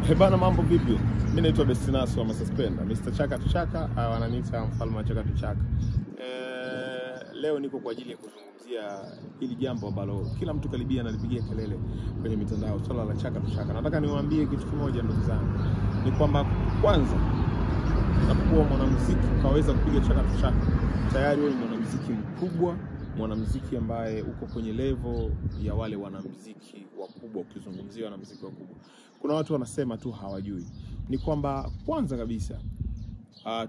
Hebana, mambo vipi? Mimi naitwa Bestinaso wa Masuspender, Mr. Chaka Tuchaka, wananiita mfalme wa Chaka Tuchaka. Leo niko kwa ajili ya kuzungumzia hili jambo ambalo kila mtu karibia analipigia kelele kwenye mitandao, swala la Chaka Tuchaka. Nataka niwaambie kitu kimoja ndugu zangu, ni kwamba kwanza unapokuwa mwanamuziki ukaweza kupiga Chaka Tuchaka, tayari wewe ni mwanamuziki mkubwa, mwanamuziki ambaye uko kwenye level ya wale wanamuziki wakubwa. Ukizungumzia wanamuziki wakubwa, kuna watu wanasema tu hawajui. Ni kwamba kwanza kabisa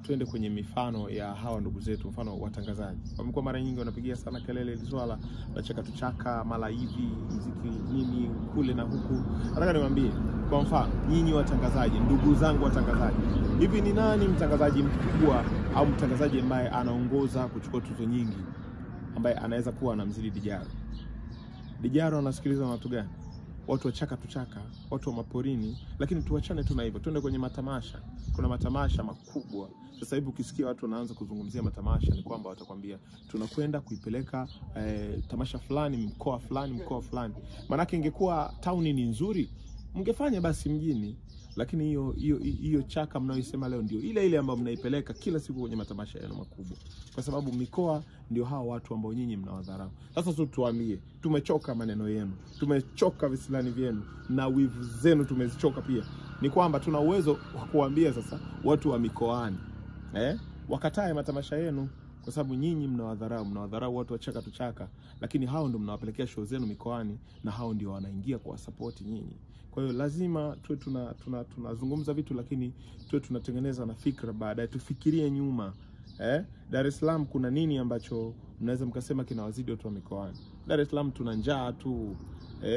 tuende kwenye mifano ya hawa ndugu zetu, mfano watangazaji. Wamekuwa mara nyingi wanapigia sana kelele ile swala la Chaka Tuchaka, mara hivi muziki nini kule na huku. Nataka niwaambie kwa mfano, nyinyi watangazaji, ndugu zangu watangazaji, hivi ni nani mtangazaji mkubwa au mtangazaji ambaye anaongoza kuchukua tuzo nyingi, ambaye anaweza kuwa anamzidi Dijaro? Dijaro anasikiliza watu gani? Watu wa Chaka Tuchaka, watu wa maporini. Lakini tuachane tu na hivyo, twende kwenye matamasha. Kuna matamasha makubwa sasa hivi. Ukisikia watu wanaanza kuzungumzia matamasha, ni kwamba watakwambia tunakwenda kuipeleka tamasha fulani mkoa fulani, mkoa fulani. Maanake ingekuwa town ni nzuri, mngefanya basi mjini. Lakini hiyo chaka mnayoisema leo ndio ile ile ambayo mnaipeleka kila siku kwenye matamasha yenu makubwa, kwa sababu mikoa ndio hao watu ambao nyinyi mnawadharau. Sasa tu tuambie, tumechoka maneno yenu, tumechoka visilani vyenu na wivu zenu tumezichoka pia. Ni kwamba tuna uwezo wa kuambia sasa watu wa mikoani wakatae matamasha yenu, kwa sababu nyinyi mnawadharau, watu wa Chaka Tuchaka, lakini hao ndio mnawapelekea show zenu mikoani na hao ndio wanaingia kwa support nyinyi. Kwa hiyo lazima tuwe tunazungumza vitu, lakini tuwe tunatengeneza na fikra baadaye, tufikirie nyuma. Dar es Salaam kuna nini ambacho mnaweza mkasema kinawazidi watu wa mikoani? Dar es Salaam tuna njaa tu.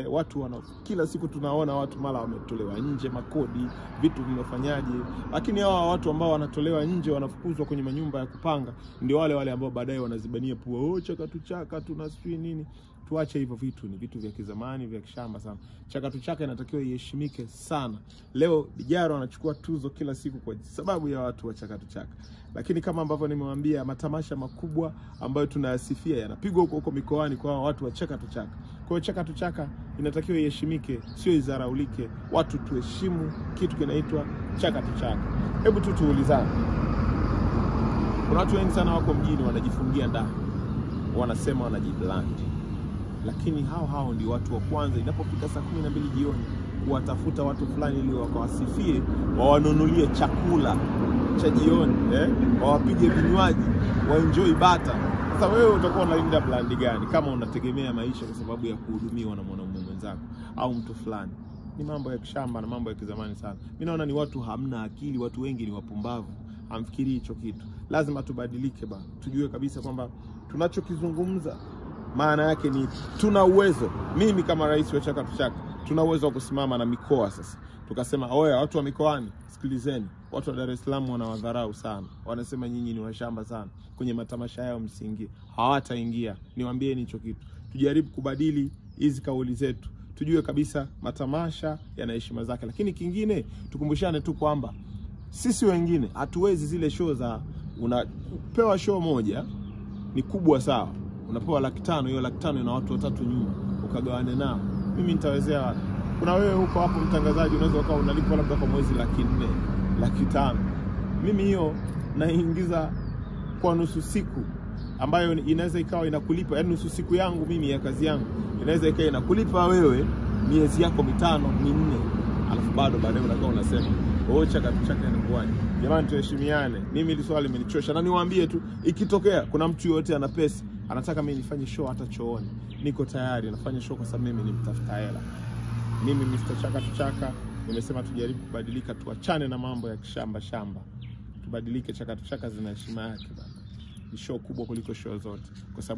Watu wana kila siku tunaona watu mara wametolewa nje makodi, vitu vimefanyaje. Lakini hawa watu ambao wanatolewa nje wanafukuzwa kwenye manyumba ya kupanga ndio wale wale ambao baadaye wanazibania pua, oh, Chaka Tuchaka tuna sijui nini. Tuache hivyo vitu, ni vitu vya kizamani vya kishamba sana. Chaka Tuchaka inatakiwa iheshimike sana. Leo Dijaro anachukua tuzo kila siku kwa sababu ya watu wa Chaka Tuchaka. Lakini kama ambavyo nimewaambia, matamasha makubwa ambayo tunayasifia yanapigwa huko huko mikoani kwa watu wa Chaka Tuchaka. Kwa hiyo Chaka Tuchaka inatakiwa iheshimike, sio idharaulike. Watu tuheshimu kitu kinaitwa Chaka Tuchaka. Hebu tu tuulizane. Kuna watu wengi sana wako mjini wanajifungia ndani, wanasema wanajiblandi, lakini hao ndio watu wa kwanza inapofika saa 12 jioni kuwatafuta watu fulani ili wakawasifie, wawanunulie chakula cha jioni, wawapige vinywaji, waenjoy bata. Sasa wewe utakuwa unalinda blandi gani kama unategemea maisha kwa sababu ya kuhudumiwa na mwanamume mwenzako au mtu fulani? Ni mambo ya kishamba na mambo ya kizamani sana. Mimi naona ni watu hamna akili, watu wengi ni wapumbavu, hamfikiri hicho kitu. Lazima tubadilike bana, tujue kabisa kwamba tunachokizungumza maana yake ni tuna uwezo. Mimi kama rais wa Chaka Tuchaka, tuna uwezo wa kusimama na mikoa sasa. Tukasema oya, watu wa mikoani sikilizeni, watu wa Dar es Salaam wanawadharau sana, wanasema nyinyi ni washamba sana, kwenye matamasha yao msiingie. Hawataingia. Niwaambieni hicho kitu. Tujaribu kubadili hizi kauli zetu, tujue kabisa matamasha yana heshima zake. Lakini kingine tukumbushane tu kwamba sisi wengine hatuwezi zile show za unapewa show moja ni kubwa sawa, unapewa 500,000, hiyo 500,000 ina watu watatu nyuma, ukagawane nao. Mimi nitawezea wapi? Kuna wewe huko hapo mtangazaji unaweza ukawa unalipwa labda kwa mwezi 400,000, 500,000. Mimi hiyo naingiza kwa nusu siku ambayo inaweza ikawa inakulipa, yaani nusu siku yangu mimi ya kazi yangu inaweza ikawa inakulipa wewe miezi yako 5, 4, alafu bado baadaye unakuwa unasema oh, Chaka Tuchaka inakuaje? Jamani, tuheshimiane. Mimi hili swali limenichosha, na niwaambie tu, ikitokea kuna mtu yote ana pesa anataka mimi nifanye show hata chooni, niko tayari nafanya show kwa sababu mimi ni mtafuta hela. Mimi Mr. Chaka Tuchaka nimesema tujaribu kubadilika, tuachane na mambo ya kishamba shamba, tubadilike. Chaka Tuchaka zina heshima yake bana, ni show kubwa kuliko show zote kwa sababu